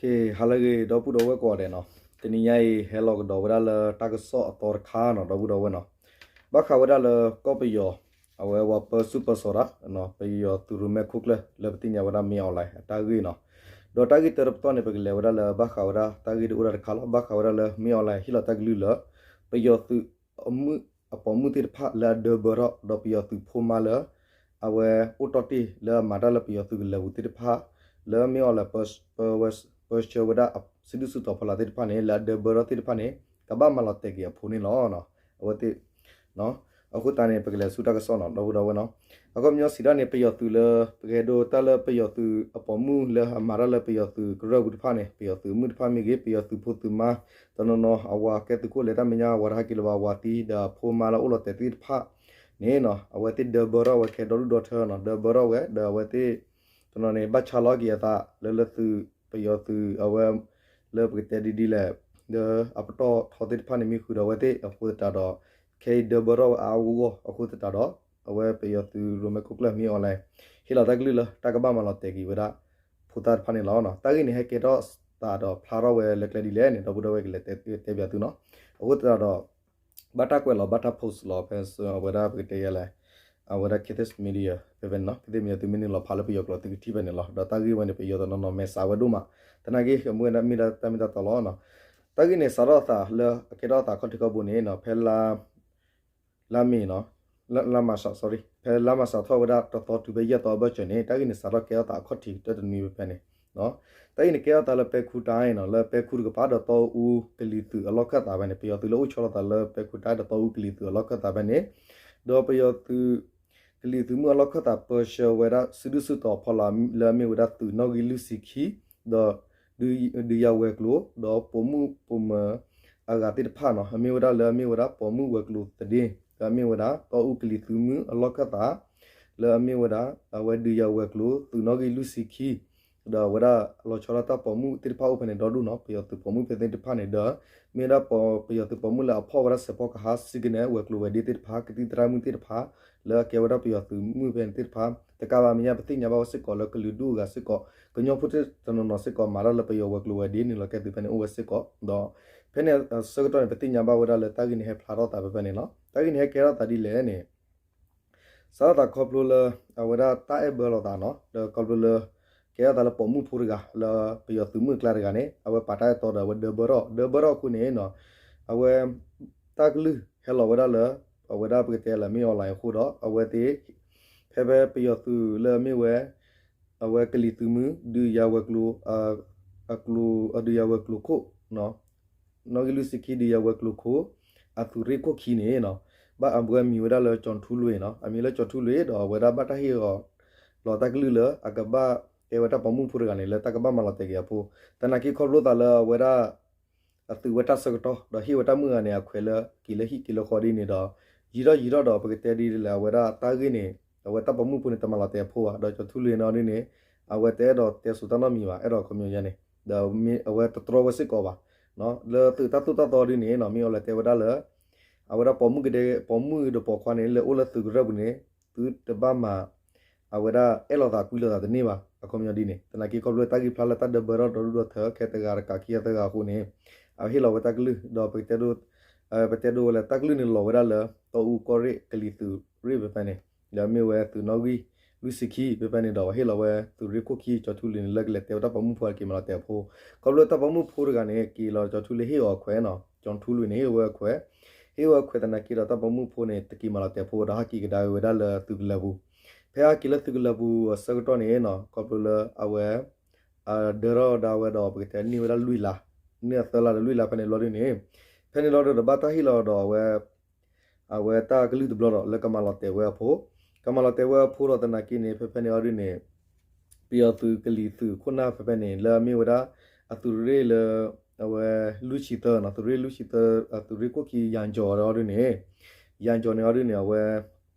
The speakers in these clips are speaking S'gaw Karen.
ကဲ ဟါလၢအဂ့ၤ ဒီပုၢ်ဒီဝဲၢ်ကိးဂၤဒဲးနီၤ, တနံၤညါအံၤ ဟဲလီၤကဒီးဝဲဒၣ်လၢတၢ်ကစီၣ်အသီတခါနီၤ ဒီပုၢ်ဒီဝဲၢ်နီၤ, ဘၣ်ဃးဝဲဒၣ်လၢကီၢ်ပယီၤ အဝဲဝၤပၢဆူၣ်ပၢစိးတၢ် ပယီၤသုးရိၣ်မဲခိၣ်ကျၢၢ် လၢပသ့ၣ်ညါဝဲဒၣ်မင်းအောင်လှိုင် အတၢ်ဂ့ၢ်နီၤ, ဒီးတၢ်ဂ့ၢ်တၢတပတီၢ်န့ၣ် ပကလဲၤဝဲဒၣ်လၢဘၣ်ဃးဝဲဒၣ်တၢ်ဂ့ၢ်ဒုးအိၣ်ဒၣ်တခါလီၤ, ဘၣ်ဃးဝဲဒၣ်လၢမင်းအောင်လှိုင် ဟ့ၣ်လီၤတၢ်ကလုၢ်လၢ ပယီၤသုးအမုၢ်အပိာ်မုၣ်သ့ၣ်တဖၣ်လၢအဒၢဘၢထီၣ် ဒီးပယီၤသုးဖိမါလၢ အဝဲအိၣ်တီၢ်တ့ၢ်လၢအမၤတၢ်လၢပယီၤသုးကလၢၤပူၤသ့ၣ်တဖၣ် လၢမင်းအောင်လှိုင် ပၢဆှၢဝဲဒၣ်စုဒုၣ်စုတီၤဖီလာ်သ့ၣ်တဖၣ်န့ၣ် လၢအဒၢဘၢထီၣ်သ့ၣ်တဖၣ်န့ၣ် ကဘၣ်မၤလီၤတဲာ်က့ၤအဖိန့ၣ်လီၤ. အဝဲသ့ၣ် အဃိသတးန့ၣ် ပကလဲၤဆူတၢ်ကစီၣ်နီၤ ဒီပုၢ်ဒီဝဲၢ်နီၤ, အခီပညီစံးဒၣ်န့ၣ် ပယီၤသုးလၢ ပကဟဲဒိတၢ်လၢပယီၤသုးအပိာ်မုၣ်လၢအမၤတၢ်လၢပယီၤသုးကရၢၢ်ပူၤတဖၣ်န့ၣ် ပယီၤသုးမုၣ်တဖၣ်မ့ၢ်ဂ့ၤ ပယီၤသုးဖိသုးမါ တနီၤနီၤ အဝၤကဲသုးခိၣ်လဲၤတၢ်မဲာ်ညါ အဝၤတဟဲက့ၤလၢၤဘၣ် အဝၤသံ ဒီးအဖိမါလၢအိၣ်လီၤတဲာ်သ့ၣ်တဖၣ်န့ၣ်နီၤ အဝဲသ့ၣ်ဒၢဘၢထီၣ်ဝဲခဲဒီဒူၣ်ဒီထၢနီၤ ဒၢဘၢထီၣ်ဝဲ ဒီးအဝဲသ့ၣ် တနီၤန့ၣ် ဘၣ်ဆါလီၤက့ၤအသးလၢလၢသုး ပယီၤသုးအဝဲ လၢပကတဲဒ်ဒ်လဲၣ် လၢအပတီၢ်ထီသ့ၣ်တဖၣ်န့ၣ် မ့ၢ်ဃုာ်ဒီးအဝဲသ့ၣ်အဃိသတးဒီး ခဲအံၤဒၢဘၢထီၣ်ဝဲအါအါဂီၢ်ဂီၢ်အဃိသတးဒီး အဝဲပယီၤသုးရိၣ်မဲခိၣ်ကျၢၢ် မင်းအောင်လှိုင် ဟ့ၣ်လီၤတၢ်ကလုၢ်လၢတၢ်ကဘၣ်မၤလီၤတဲာ်က့ၤဝဲဒၣ် ဖိသၣ်တဖၣ်န့ၣ်လီၤ. တၢ်ဂ့ၢ်န့ၣ် ဟဲကဲထီၣ်သးဒီးဖျါထီၣ်ဝဲလၢကျဲဒ်လဲၣ်န့ၣ် ဒီပုၢ်ဒီဝဲၢ်ကလဲၤတဲပၠးသုနီၤ. အဃိသတးဒီး ဘၣ်တၢ်ကွဲးလီၤ ဘၣ်တၢ် post လီၤ ဖဲအဝဲဒၣ်ပကတဲယဲလဲၣ် အဝဲဒၣ် Khatis Media ဖဲဖဲန့ၣ်နီၤ Khatis Media သုမ့ၢ်နုာ်လီၤဖးလၢပယီၤကျိာ်သုကထံၣ်ဖဲန့ၣ်လီၤ. ဒီးတၢ်ဂ့ၢ်ဝဲန့ၣ် ပယီၤတနီၤနီၤမဲာ်ဆှးဝဲဒိၣ်မး, သနာ်က့ အမ့ၢ်ဝဲဒၣ်မ့ၢ်ဒၣ်တၢ်မ့ၢ်တၢ်တီလီၤ. တၢ်ဂ့ၢ်န့ၣ် စးထီၣ်သးလၢအကဲထီၣ်သးခီၣ်ထံးခီၣ်ဘိန့ၣ် ဖဲလါ လါမ့ၤနီၤ လါမၤရှး sorry ဖဲလါမၤရှးထီၣ်ဝဲဒၣ်တသီတုၤဖဲယဲၢ်သီအဘၢၣ်စၢၤန့ၣ် တၢ်ဂ့ၢ်န့ၣ် စးထီၣ်ကဲထီၣ်သးအခီၣ်ထံးတၢတနွံဖဲဖဲန့ၣ် တၢ်ဂ့ၢ်န့ၣ် ကဲထီၣ်သးလၢပဲခူးတၢ်နီၤ လၢပဲခူးတကပၤ ဒီးတီအူကလံၤသုးအလီၢ်ခၢၣ်သးဖဲန့ၣ် ပယီၤသုးလၢအိၣ်ဆီလီၤသးလၢပဲခူးတၢ် ဒီးတီအူကလံၤသုးအလီၢ်ခၢၣ်သးဖဲန့ၣ် ဒီးပယီၤသုး ကလံၤသုးမုၢ်အလီၢ်ခၢၣ်သး ပၢဆှၢဝဲဒၣ်စုဒုၣ်စုတီၤဖီလာ်လၢအမ့ၢ်ဝဲဒၣ်သုးနီၣ်ဂံၢ်လွံၢ်ဆံခံ ဒီး ဒုးယၤဝဲၤကျိၤ ဒီးပိာ်မုၣ်ပိာ်မၢၤအဂၤသ့ၣ်တဖၣ်နီၤ အမ့ၢ်ဝဲဒၣ်လၢအမ့ၢ်ဝဲဒၣ်ပိာ်မုၣ်ဝဲၤကျိၤသဒ့ လၢအမ့ၢ်ဝဲဒၣ် တီအူကလံၤသုးမုၢ်အလီၢ်ခၢၣ်သး လၢအမ့ၢ်ဝဲဒၣ် အဝဲဒုးယၤဝဲၤကျိၤ သုးနီၣ်ဂံၢ်လွံၢ်ဆံခံ ဒီးအဝဲဒၣ်လီၤဆီဒၣ်တၢ်ပိာ်မုၣ်သ့ၣ်တဖၣ်အိၣ်ဖဲန့ၣ်ဒီဒူၣ်နီၤ ပယီၤသုးပိာ်မုၣ်ဖဲသ့ၣ်တဖၣ်န့ၣ်ဒီး မ့ၢ်ဝဲဒၣ်ပယီၤသုးပိာ်မုၣ်လၢအဖီၣ်ဝဲဒၣ်စဲးဖီကဟါ စံကနဲ ဝဲၤကျိၤဝဲၤဒ့သ့ၣ်တဖၣ် ကသံၣ်သရၣ်မုၣ်သ့ၣ်တဖၣ် လၢအကဲဝဲဒၣ်ပယီၤသုးမုၣ်ဖဲန့ၣ်သ့ၣ်တဖၣ် တကးဘၣ်မဲာ်ညါ ပသ့ၣ်ညါဘၣ်ဝဲစ့ၢ်ကီးလၢကလုာ်ဒူၣ်အဂၤစ့ၢ်ကီး ကညီဖိတနီၤနီၤစ့ၢ်ကီးမၤတၢ်လၢပယီၤဝဲၤကျိၤဝဲၤဒ့န့ၣ်လီၤ ကဲသုးဖဲန့ၣ်အိၣ်ဝဲစ့ၢ်ကီး ဒီး ဖဲန့ၣ်အဆၢကတီၢ်န့ၣ် ပသ့ၣ်ညါဘၣ်ဝဲဒၣ်လၢတၢ်ဂ့ၢ်န့ၣ်ဟဲဖျါထီၣ်သးဖဲဖဲန့ၣ်လီၤ. တၢ်ဂ့ၢ်န့ၣ်ဟဲကဲထီၣ်သးဒ်လဲၣ်န့ၣ် စးထီၣ်သးခီဖျိလၢ အဝဲဒၣ်တၢ်အဲၣ်ဘၢလိာ်သးနီၤ ဒီးခီဖျိလၢ ကဲထီၣ်သးလၢပိာ်မုၣ်ဖိတဂၤ လၢပယီၤသုးမုၣ်အကျါတဂၤန့ၣ် အဝဲပာ်တၢ်အဲၣ်တီဒီးအဝဲဒၢဘၢထီၣ် ဒၢဘၢထီၣ်အဃိန့ၣ်နီၤ အဝဲ တၢ်ကလုၢ်ဟဲလီၤဝဲဒၣ်လၢ အဝဲဒၣ်ပကတဲလၢ မင်းအောင်လှိုင် အဃိဒီး အဝဲသ့ၣ် ဖဲဖဲပယီၤသုးလၢအမ့ၢ်ဝဲ အဝဲကလံၤသုးမုၢ် ဒုးယၤဝဲၤကျိၤ အကျိၤ အဒုးယၤဝဲၤကျိၤခိၣ် နီၣ်ဂံၢ်လွံၢ်ဆံခံ ဒုးယၤဝဲၤကျိၤခိၣ် အသုးရ့ၣ်ခိၣ်ခံန့ၣ်နီၤ ဘၣ်အဝဲမံၤဝဲဒၣ်လၢ ကၠီၤထူလွံၢ်နီၤ အမံၤလၢ ကၠီၤထူလွံၢ် ဒီးအဝဲဒၣ်ဘၣ်တၢ်ဟ့ၣ်အီၤ လီၤတၢ်ကလုၢ်လၢ အကဘၣ်တဲဝဲတၢ်ပိာ်မုၣ်ဖိတဂၤန့ၣ် လၢတၢ်ကဘၣ်မၤလီၤတဲာ်က့ၤအဖိ သနာ်က့ခီဖျိသးလၢအဝဲဒၣ် အသုးဝဲတၢ်ဆၢကတီၢ် ဒီးဟ့ၣ်ဝဲတၢ်မုၣ်ဂၤန့ၣ် အခွဲးလၢ က့ၤလၢဟံၣ်က့ၤလၢဃီဒ်န့ၣ်ဒီး ယံာ်ထီၣ်ယံာ်ထီၣ်ဒီး ပကတဲဒ်လဲၣ် အဝဲဒၣ်တၢ်ဂ့ၢ်န့ၣ် အဝဲတၢ်ပိာ်မုၣ်ဖိန့ၣ် တမၤလီၤတဲာ်အဖိဘၣ် ဒီးကၠီၤထူလွံၢ်န့ၣ်အီၤဒ်န့ၣ် အဝဲတအဲၣ်ဒိးတဲဆိတၢ်နီတမံၤဘၣ် အဲၣ်ဒိးခီပညီယါန့ၣ် ဒီးမ့ၢ်အဝဲတတြီဝဲစ့ၢ်ကီးဘၣ် လၢသုးတၢ်သိၣ်တၢ်သီဒ်န့ၣ်နီၤ မ့ၢ်အီၤလဲၤတဲဝဲဒၣ်လၢ အဝဲဒၣ်ပိာ်မုၣ်ကဒဲ ပိာ်မုၣ်ဒီးပိာ်ခွါန့ၣ် လၢအိၣ်လၢသုးကရၢၢ်ပူၤန့ၣ် သုတဘၣ်မၤ အဝဲဒၣ်အဲၣ်လိာ်သးကွံလိာ်သးတန့ၢ်ဘၣ် အခီပညီဒ်န့ၣ် သနာ်က့ခီဖျိတၢ်ဂ့ၢ်ဖျါလၢတၢ်ဒၢဘၢထီၣ်ဒီဒူၣ်ဒီထၢ ခဲတဂၤတကးခံဂၤသၢဂၤအဃိန့ၣ် အဟ့ၣ်လီၤဝဲတၢ်ကလုၢ် ဒီးပကတဲဒိ ပတဲဒိဝဲလၢတၢ်ကလုၢ်န့ၣ်လီၤဝဲဒၣ်လၢ တီအူကီၢ်ရ့ၣ်ကလံၤသုးရ့ၣ်ဖဲဖဲန့ၣ် ဒီးမ့ၢ်ဝဲသုးနီၣ်ဂံၢ်လွံၢ်ဆံခံဖဲဖဲန့ၣ်ဒီး ဟ့ၣ်လီၤဝဲသုးရ့ၣ်ခိၣ်ခံ ကၠီၤထူလွံၢ်န့ၣ် လၢကလဲၤတဲဝဲတၢ်ပိာ်မုၣ်ဖိက့ၤမၤလီၤတဲာ်အဖိ ခီဖျိတၢ်ပိာ်မုၣ်ဖိတဂၤန့ၣ် က့ၤလီၤကၠီၤထူလွံၢ်န့ၣ် ဟ့ၣ်ဝဲအခွဲးနီၤ ကၠီၤထူလွံၢ်န့ၣ် ဟ့ၣ်ဝဲအခွဲးသနာ်က့ဒီးတၢ်ပိာ်မုၣ်ဖိန့ၣ် တက့ၤမၤလီၤတဲာ်အဖိဒီးဟဲက့ၤကဒါက့ၤဝဲဒၣ်လၢသုးကလၢၤပူၤ ဖဲဟဲက့ၤလၢသုးကလၢၤပူၤအဆၢကတီၢ်န့ၣ်နီၤ ခီဖျိလၢအဝဲ အဒၢထီၣ်ဒၣ်ဝဲဒီး ပကတဲန့ၢ်ဝဲဒၣ်လွံၢ်လါ န့ၢ်အသၢလါဒီးလွံၢ်လါဖဲန့ၣ်လီၤဒ်န့ၣ် ဖဲန့ၣ်လီၤဒီးဘၣ်တၢ်ဟ့ၣ်လီၤဒီးအဝဲ အဝဲတၢ်ကလုၢ်တဘျီဒီး လၢကမၤလီၤတဲာ်ဝဲအဖိ ကမၤလီၤတဲာ်ဝဲအဖိဒီးသနာ်က့န့ၣ် ဖဲဖဲန့ၣ်အီၤဒ်န့ၣ် ပယီၤသုးကလံၤသုးခိၣ်နၢ်ဖဲဖဲန့ၣ် လၢအမ့ၢ်ဝဲဒၣ် အသုးရ့ၣ်လၢ အဝဲ လွံၢ်ဆံသၢနီၤ သုးရ့ၣ်လွံၢ်ဆံသၢ အသုးရ့ၣ်ခိၣ်ခံ ယၤကၠီၤအီၤဒ်န့ၣ် ယၤကၠီၤန့ၣ်အီၤဒ်န့ၣ် အဝဲ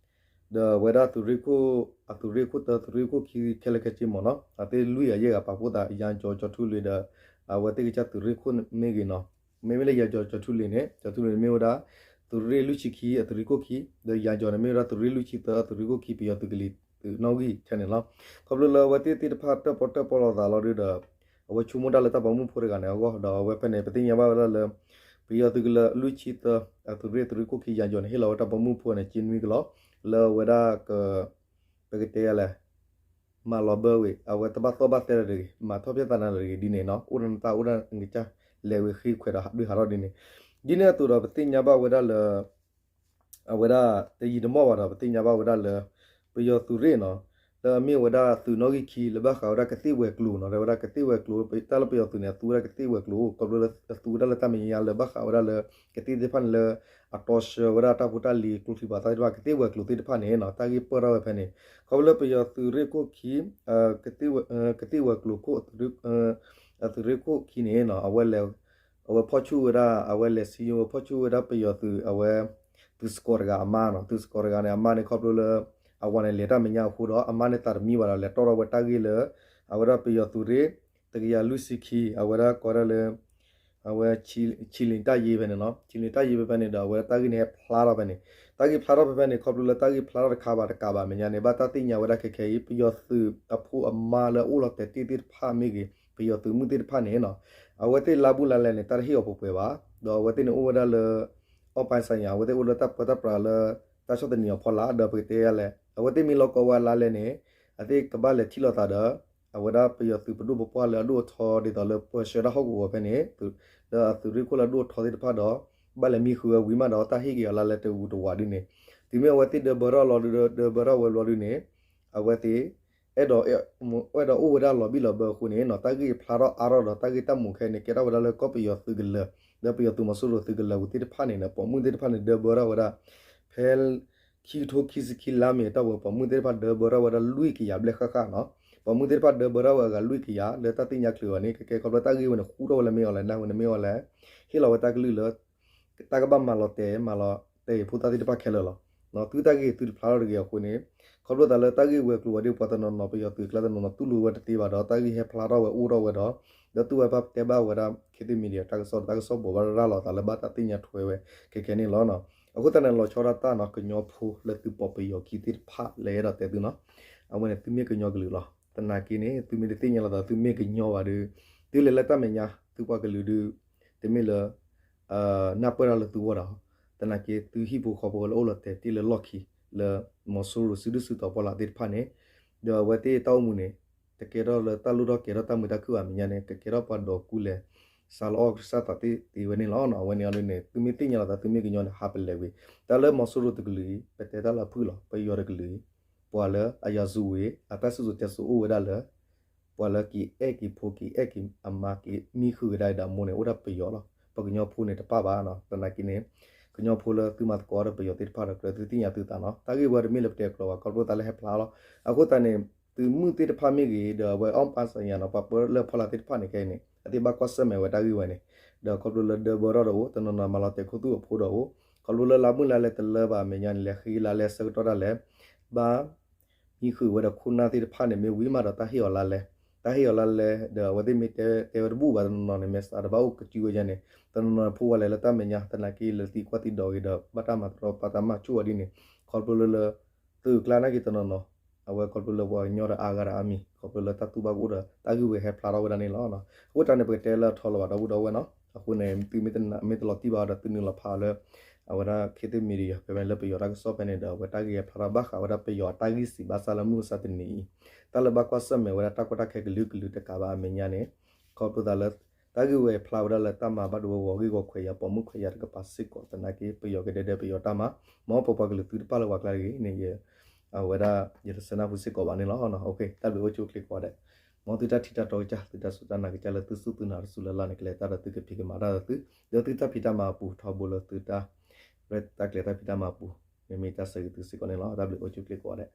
ဒီးအဝဲဒၣ်သုးရ့ၣ်ခိၣ် အသုးရ့ၣ်ခိၣ်တၢ သုးရ့ၣ်ခိၣ်ခံခဲလၢာ်ခဲဆ့မ့ၢ်နီၤ အသ့ၣ်လွံၢ်အယဲၢ်ဂၤပာ်ဖှိၣ်သး ယၤကၠီၤ ကၠီၤထူလွံၢ်ဒီး အဝဲသ့ၣ်ကစၢ်သုးရ့ၣ်ခိၣ်မ့ၢ်ဂ့ၤနီၤ မ့မ့ၢ်လၢယၤကၠီၤ ကၠီၤထူလွံၢ်န့ၣ် ကၠီၤထူလွံၢ်န့ၣ်မ့ၢ်ဝဲဒၣ် သုးရ့ၣ်လွံၢ်ဆံခံ အသုးရ့ၣ်ခိၣ်ခံ ဒီးယၤကၠီၤန့ၣ်မ့ၢ်ဝဲဒၣ်သုးရ့ၣ်လွံၢ်ဆံသၢ အသုးရ့ၣ်ခိၣ်ခံ ပယီၤသုးကလံၤသုးနီၣ်ဂံၢ်ထဲန့ၣ်လီၤ. ခီဖျိလၢအဝဲသ့ၣ်သ့ၣ်တဖၣ်တၢၣ်ပီၣ်တၢၣ်ပီလိာ်သးလီၤဒုဒီး အဝဲဆိကမိၣ်တၢ်လၢတၢ်ပိာ်မုၣ်ဖိတဂၤန့ၣ်အဂီၢ် ဒီးအဝဲဖဲန့ၣ် ပသ့ၣ်ညါဘၣ်ဝဲဒၣ်လၢ ပယီၤသုးကလၢၤလွံၢ်ဆံသၢ အသုးရ့ၣ် သုးရ့ၣ်ခိၣ်ခံယၤယီၤန့ၣ် ဟ့ၣ်လီၤဝဲတၢ်ပိာ်မုၣ်ဖိန့ၣ် ကၠ့နွံကလီၢ် လၢအဝဲဒၣ်က ပကတဲယၤလဲၣ် မၤလီၤဘၢဝံၤ အဝဲတဘၣ်သီၣ်ဘၣ်သဲလၢၤတဂ့ၤ မၤထီၣ်ဖျဲၣ်သးနၤလၢၤတဂ့ၤဒ်န့ၣ်နီၤ အိၣ်ဒီးနတၢ်အိၣ်ဒၣ်နကစၢ် လဲၤဝံၤဃ့ခွဲးဒီးဒုးဟးထီၣ်ဒ်န့ၣ် ဒ်န့ၣ်အသိးဒီး ပသ့ၣ်ညါဘၣ်ဝဲဒၣ်လၢ အဝဲဒၣ်တယံာ်တမီၢ်ဘၣ်ဒီး ပသ့ၣ်ညါဘၣ်ဝဲဒၣ်လၢ ပယီၤသုးရ့ၣ်နီၤ လၢအမ့ၢ်ဝဲဒၣ်သုးနီၣ်ဂံၢ်ခံ လၢဘၣ်ဃးဝဲဒၣ်ကသ့ၣ်ဝဲၤကျိၤနီၤ လၢဝဲဒၣ်ကသ့ၣ်ဝဲၤကျိၤ တၢ်လၢပယီၤသုးန့ၣ် အသူဝဲဒၣ်ကသ့ၣ်ဝဲၤကျိၤ ခီဖျိလၢအသူဝဲဒၣ်လၢတၢ်မဲာ်ညါလၢဘၣ်ဃးဝဲဒၣ်လၢ ကသ့ၣ်သ့ၣ်တဖၣ်န့ၣ်လၢ အတီဆှၢဝဲဒၣ်တၢ်ဖိတၢ်လံၤ ကျိချံမျိာ်သၣ်သ့ၣ်တဖၣ် ကသ့ၣ်ဝဲၤကျိၤသ့ၣ်တဖၣ်န့ၣ်နီၤ တၢ်ဂ့ၢ်ပၢၢ်ထီၣ်ဝဲဖဲန့ၣ် ခီဖျိလၢပယီၤသုးရ့ၣ်ခိၣ်ခံ ကသ့ၣ်ဝဲၤကျိၤခိၣ် အသုးရ့ၣ်ခိၣ်ခံန့ၣ်နီၤ အဝဲလဲၤ အဝဲဖီၣ်ဆူၣ်ဝဲဒၣ် အဝဲလဲၤစံယိၤဝဲဖီၣ်ဆူၣ်ဝဲဒၣ်ပယီၤသုး အဝဲ သုးစကီးတဂၤအမါနီၤ သုးစကီးတဂၤန့ၣ် အမါန့ၣ်ခီဖျိလၢ အဝၤန့ၣ်လဲၤတၢ်မဲာ်ညါအဃိဒီး အမါန့ၣ်သးတမံဘၣ်ဒီး လဲၤတီၣ်ထီၣ်ဝဲတၢ်ဂ့ၢ်လၢ အဝဲဒၣ်ပယီၤသုးရ့ၣ် တကယၤလွံၢ်ဆံခံ အဝဲဒၣ်ကိးဒၣ်လၢ အဝဲ ဆံလ့ၤတၢ်ယ့ဖဲန့ၣ်နီၤ ဆံလ့ၤတၢ်ယ့ဖဲဖဲန့ၣ်ဒီး အဝဲဒၣ်တၢ်ဂ့ၢ်န့ၣ်ဟဲဖျါထီၣ်ဖဲန့ၣ် တၢ်ဂ့ၢ်ဖျါထီၣ်ဖဲဖဲန့ၣ် ခီဖျိလၢတၢ်ဂ့ၢ်ဖျါထီၣ်တခါဘၣ်တကးဘၣ်အမဲာ်ညါန့ၣ် ဘၣ်တၢ်သ့ၣ်ညါဝဲဒၣ်ခဲခဲအံၤ ပယီၤသုးအဖိအမါလၢအအိၣ်လီၤတဲာ်တ့ၢ်သ့ၣ်တဖၣ်မ့ၢ်ဂ့ၤ ပယီၤသုးမုၣ်သ့ၣ်တဖၣ်န့ၣ်နီၤ အဝဲသ့ၣ်လါဘူးလါလဲန့ၣ် တၢ်တဟ့ၣ်အီၤပှဲၤပှဲၤဘၣ် ဒီးအဝဲသ့ၣ်န့ၣ်အိၣ်ဝဲဒၣ်လၢ အီၣ်ပၢၢ်စၢ်ညါ အဝဲသ့ၣ်အိၣ်လၢတၢ်ပၢတၢ်ပြးလၢ တၢ်ဆီၣ်သနံးအီၤဖီလာ် ဒီးပကတဲယၤလဲၣ် အဝဲသ့ၣ်မ့ၢ်လီၤကီဝဲလါလဲန့ၣ် အသ့ၣ်ကဘၣ်လဲၤထံၣ်လိာ်သးဒီး အဝဲဒၣ်ပယီၤသုးပဒိၣ်ပပှၢ်လၢအဒိၣ်အထီဒ်သိးလၢပၢဆှၢတၢ်ဟီၣ်ကဝီၤဖဲန့ၣ် ဒီးအသုးရ့ၣ်ခိၣ်လၢအဒိၣ်အထီသ့ၣ်တဖၣ်ဒီး ဘၣ်လဲၤမံဃုာ်ဝဲဝံၤမးဒီးတၢ်ဟ့ၣ်က့ၤအီၤလါလဲတဝူးတဝးဒ်န့ၣ် တုၤမ့ၢ်အဝဲသ့ၣ်ဒၢဘၢထီၣ်လီၤဒုး ဒၢဘၢထီၣ်ဝဲဘျီဒုးန့ၣ် အဝဲသ့ၣ် အဲၣ်ဒိး အဲၣ်ဒိးအိၣ်ဝဲဒၣ်လီၤဘံၣ်လီၤဘၢအဃိန့ၣ်နီၤ တၢ်ဂ့ၢ်ဖျါထီၣ်အါထီၣ်ဒီးတၢ်ဂ့ၢ်တၢ်မူးခဲအံၤန့ၣ် ကဲထီၣ်ဝဲဒၣ်လၢကီၢ်ပယီၤသုးကလၢၤ ဒီးပယီၤသုးမီၤစိရိၤသုးကလၢၤဝံၤသ့ၣ်တဖၣ်န့ၣ်ဒီး ပိာ်မုၣ်သ့ၣ်တဖၣ်န့ၣ် ဒၢဘၢထီၣ်ဝဲဒၣ် ဖဲ ခံကထိခံဆံခံလါမ့ၤအတီၢ်ပူၤ ပိာ်မုၣ်သ့ၣ်တဖၣ်ဒၢဘၢထီၣ်ဝဲဒၣ်လွံၢ်ကယၤဘျဲၣ်ဃၣ်ဃၣ်နီၤ ပိာ်မုၣ်သ့ၣ်တဖၣ်ဒၢဘၢထီၣ်ဝဲအဂၤလွံၢ်ကယၤ လၢတၢ်သ့ၣ်ညါချုးအီၤန့ၣ် ကကဲခီဖျိတၢ်ဂ့ၢ်ဝဲန့ၣ် ဃူထီၣ်ဝဲလၢမ့ၢ်အီၤလဲၣ် နၢ်ဝဲန့ၣ်မ့ၢ်အီၤလဲၣ် ဟ့ၣ်လီၤဝဲတၢ်ကလုၢ်လၢ တၢ်ကဘၣ်မၤလီၤတဲာ် မၤလီၤတဲာ်ဖိသၣ်သ့ၣ်တဖၣ်ခဲလၢာ်လီၤ. သုတၢ်ဂ့ၢ်သုတဖျါထီၣ်တဂ့ၤအဃိန့ၣ် ခီဖျိသးလၢတၢ်ဂ့ၢ်ဝဲၤကျိၤဝဲၤဒ့ပှၤတနီၤနီၤ ပယီၤသုးကျါတနီၤနီၤ တူၢ်လိာ်ဝဲတသ့ဘၣ်ဒီး တၢ်ဂ့ၢ်ဟဲဖျါထီၣ်ဝဲအိၣ်ထီၣ်ဝဲဒီး ဒီးတူၢ်ဝဲဘၣ်တဲဘၣ်ဝဲဒၣ် ခေတ်သစ်မီဒီယာ တၢ်ကစီၣ်ဒီး တၢ်ကစီၣ်ဘိးဘၣ်ရၤလီၤသးလၢဘၣ်တၢ်သ့ၣ်ညါထွဲဝဲခဲခဲန့ၣ်လီၤ. အဃိသတးန့ၣ် လီၤဆီဒၣ်တၢ်နီၤ ကညီဖိလၢသုပိာ်ပယီၤခံသ့ၣ်တဖၣ်လၢအဲၣ်ဒိးတဲသုနီၤ အဝဲန့ၣ် သုမ့ၢ်ကညီကလုာ်လီၤ. သနာ်က့န့ၣ် သုမ့ၢ်တသ့ၣ်ညါလီၤသးသုမ့ၢ်ကညီဘၣ်ဒီး သုလဲၤလၢတၢ်မဲာ်ညါ သုပှၤကလုာ်ဒုး တမ့ၢ်လၢ နၢ်ပၢၢ်တၢ်လၢသုဂီၢ်ဒီး သနာ်က့သုဟံၣ်ဖိဃီဖိလၢအိၣ်လီၤတဲာ်တ့ၢ်လၢလီၢ်ခံ လၢမီၤစိရိၤစုဒုၣ်စုတီၤပှၤလၢ်သ့ၣ်တဖၣ်န့ၣ် ဒီးအဝဲသ့ၣ်တၢ်အိၣ်မူန့ၣ် တကဲထီၣ်လၢတၢ်လိၣ်ထီၣ်ကဲထီၣ်တၢ်မုာ်တၢ်ခုၣ်ဘၣ်အမဲာ်ညါန့ၣ် ကကဲထီၣ်ပှၤဒီးကူလဲၤ စးလီၤအီၣ်ကစၢ်သးသ့သ့ဝဲန့ၣ်လီၤ. အဝဲန့ၣ်အီၤဒ်န့ၣ် သုမ့ၢ်သ့ၣ်ညါလီၤသးသုမ့ၢ်ကညီန့ၣ် ဟးပလဲၤဝံၤ တၢ်လၢမီၤစိရိၤတကလုာ်အံၤ ပတဲတၢ်လၢအဖုၣ်လီၤ ပယီၤတကလုာ်အံၤ ပှၤလၢအယၤစူၤဝံၤ အတၢ်စံၣ်စိၤတဲစိၤအိၣ်ဝဲဒၣ်လၢ ပှၤလၢက့ၤအဲၣ်က့ၤဖိက့ၤအဲၣ်က့ၤအမါက့ၤမံဃုာ်ကဒါအံၤဒီးအမိၢ်န့ၣ် အိၣ်ဒၣ်ပယီၤလီၤ. ပကညီဖိန့ၣ်တပၣ်ဘၣ်နီၤ သနာ်က့န့ၣ် ကညီဖိလၢသုမၤသကိးဒီးပယီၤသ့ၣ်တဖၣ်ဒီး ကြၢးသုသ့ၣ်ညါသုသးနီၤ တၢ်ဂ့ၢ်ဝဲတမ့ၢ်လၢပတဲကျိးဘၣ် ခီဖျိသးလၢဟဲဖျါလီၤ. အဃိသတးန့ၣ် သုးမုၢ်သ့ၣ်တဖၣ်မ့ၢ်ဂ့ၤ ဒီးအဝဲအီၣ်ပၢ်စၢ်ညါနီၤ ပှၤပၢလၢဖီလာ်သ့ၣ်တဖၣ်န့ၣ်ခဲအံၤန့ၣ် အသ့ၣ်ဘၣ်ကွၢ်ဆၢၣ်မဲာ်ဝဲတၢ်ဂ့ၢ်ဝဲန့ၣ် ဒီးခီဖျိလၢဒၢဘၢထီၣ်ဒီးအိၣ် တနီၤနီၤမၤလီၤတဲာ်ခိၣ်သူၣ်အဖိဒီးအိၣ် ခီဖျိလၢလါမုၢ်လါလဲတလၢဘၣ်အမဲာ်ညါန့ၣ် လဲၤဃ့လါလဲဆၢကတီၢ်ဒၣ်လဲာ် ဘၣ် မံဃုာ်ဝဲဒီးခိၣ်နၢ်သ့ၣ်တဖၣ်န့ၣ် မ့ၢ်ဝံၤမးဒီးတၢ်ဟ့ၣ်အီၤလါလဲ တၢ်ဟ့ၣ်အီၤလါလဲ ဒီးအဝဲသ့ၣ်မ့ၢ်တဲတဲဝဲတဘူၣ်ဘၣ် တနီၤနီၤန့ၣ် မ့ၢ်စးဒီးဘၣ်အိၣ်ကစုဝဲယါန့ၣ် တနီၤနီၤဖိဝဲလဲၤလၢတၢ်မဲာ်ညါ သနာ်က့လၢသံကွၢ်သံဒိးဂ့ၤဒီး ဘၣ်တၢ်မၤတရီပာ်တၢ်မၤဆူၣ်အီၤဒ်န့ၣ် ခီဖျိလၢလၢ သုးကျါနာ်က့တနီၤနီၤ အဝဲခီဖျိလၢပှၤကညီဒီးအါဂၤဒီးအါမံၤ ခီဖျိလၢတၢ်သူၣ်ဘၣ်ကအိၣ်ဒီး တၢ်ဂ့ၢ်ဝဲဟဲဖျါထီၣ်ဝဲဒၣ်န့ၣ်လီၤ. အဃိတၢ်န့ၣ် ပကတဲလၢအထီလီၤဘၣ်ဒီပုၢ်ဒီဝဲၢ်နီၤ အဃိန့ၣ် သုမ့ၢ်တနာ်မ့ၢ်တလီၤတံၢ်ဘၣ်ဒီး သုနုာ်လီၤဖးအီၤလၢ အဝဲဒၣ် ခေတ်သစ်မီဒီယာ ဖဲဖဲလၢပယီၤတၢ်ကစီၣ်ဖဲန့ၣ်ဒီး အဝဲတၢ်ဂ့ၢ်ဟဲဖျါထီၣ်ဘၣ်ဃးဝဲဒၣ်ပယီၤအတၢ်ဂံၢ်စံးဘၣ်ဆၣ်လၢမုၢ်မဆါတနံၤအံၤ တၢ်လၢဘၣ်ကွၢ်ဆၢၣ်မဲာ်ဝဲဒၣ်တၢ်ကီတၢ်ခဲကလုာ်ကလုာ်တကးဘၣ်အမဲာ်ညါန့ၣ် ခီဖျိသးလၢ တၢ်ဂ့ၢ်ဝဲဖျါဝဲဒၣ်လၢတၢ်မၤဘၣ်ဒိဝဲဂီၤဂ့ၢ်ဂီၤခွဲးယာ်ပိာ်မုၣ်ခွဲးယာ်တကပၤစ့ၢ်ကီး သနာ်က့ ပယီၤကဒဲဒဲပယီၤတၢ်မၤ မ်ပပှၤကလုာ်သုတပာ်လၢပှၤကျါတဂ့ၤန့ၣ် အဝဲဒၣ် ယတဆၢနၢ်ဟူစ့ၢ်ကီးဘၣ်န့ၣ်လီၤ. တၢ်ဘျုးအိၣ်ဆူၣ်အိၣ်ချ့ကိးဂၤဒဲး မ်သုတၢ်ထံၣ်တၢ်တီကစၢ် သုတၢ်စူၢ်တၢ်နာ်ကစၢ်လၢသုစူၢ်သုနာ်တစူၢ်လၢ်လၢ်န့ၣ် ကလဲၤတၢ်ဒီးသုကဖံးကမၤတၢ်ဒီးသု ဒီးသုတၢ်ဖံးတၢ်မၤအပူၤထီဘိလၢသုတၢ်ရဲၣ်တၢ်ကျဲၤတၢ်ဖံးတၢ်မၤအပူၤ မ့မ့ၢ်တၢ်ဆၢဂ့ၤသုစ့ၢ်ကီးန့ၣ်လီၤ. တၢ်ဘျုးအိၣ်ဆူၣ်အိၣ်ချ့ကိးဂၤဒဲး